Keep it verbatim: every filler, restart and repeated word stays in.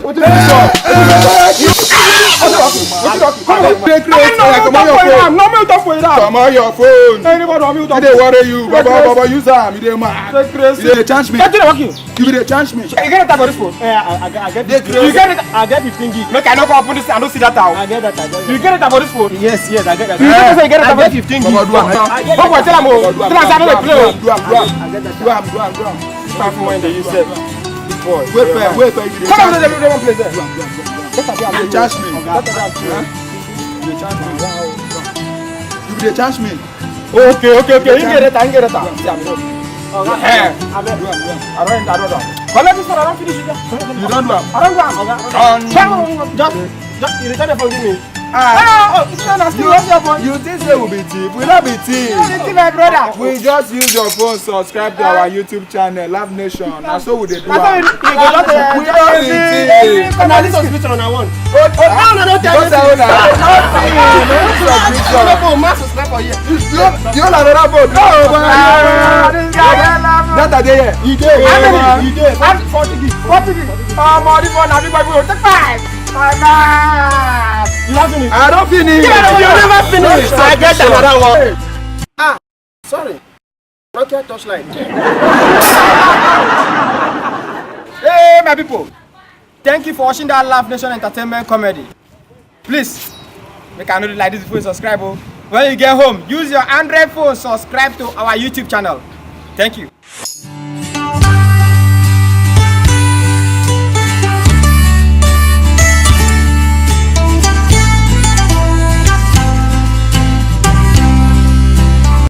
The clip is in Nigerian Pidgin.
Wetin you talk? Wetin you talk? Wetin you talk? Come on, take it. No, no, talk for you now. No, no, talk for you now. Comot your phone. Anybody want me to talk? E dey worry you, baba, baba, use am. You dey mad. Take grace. You dey chance me. Take it, walk you. You dey chance me. You get data for this phone? Yeah, I, I, I get. Take grace. You get it? I get fifteen gig. Make I no go open this. I no see data. I get data. I get data. You get data for this phone? Yes, yes, I get data. You get data, you get data. I get fifteen gig. Baba, do am. Baba, tell am o. Tell am say I no dey play o. Do am, do am, do am. I get data. Do am, do am, do am. Start from when they use it. Wait for, wait for you. Come on, let me one place there. You dey chance me. You dey chance me. You dey chance me. Okay, okay, okay. You get it, I get it. See, I'm good. Eh. I don't, I don't know. Collect this one, I don't finish it. You don't do am. I don't do am. Just, just, you return the phone, give me. Ah, oh, oh, it's not asking. You, what's your phone? You think say we be thief? We no be thief. You no be thief, my brother. We just use your phone, subscribe to our YouTube channel, Love Nation. Na so we dey do am. We no be thief. Na this subscription una want. Oh, oh, no, no, no, tell me. Because I own am. Nothing. No subscription. No, no, no, subscribe for here. You, you, you own another phone. No, but this guy, I love you. Data dey here. You dey. How many? You dey. Forty gig. Forty gig. Omo, this one na big boy. Take five. You don finish? I don finish. You never finish. I get another one. Ah, sorry. Nokia touchline. Hey, my people. Thank you for watching that Laugh Nation Entertainment comedy. Please, make I know like this before you subscribe. Oh. When you get home, use your Android phone, subscribe to our YouTube channel. Thank you.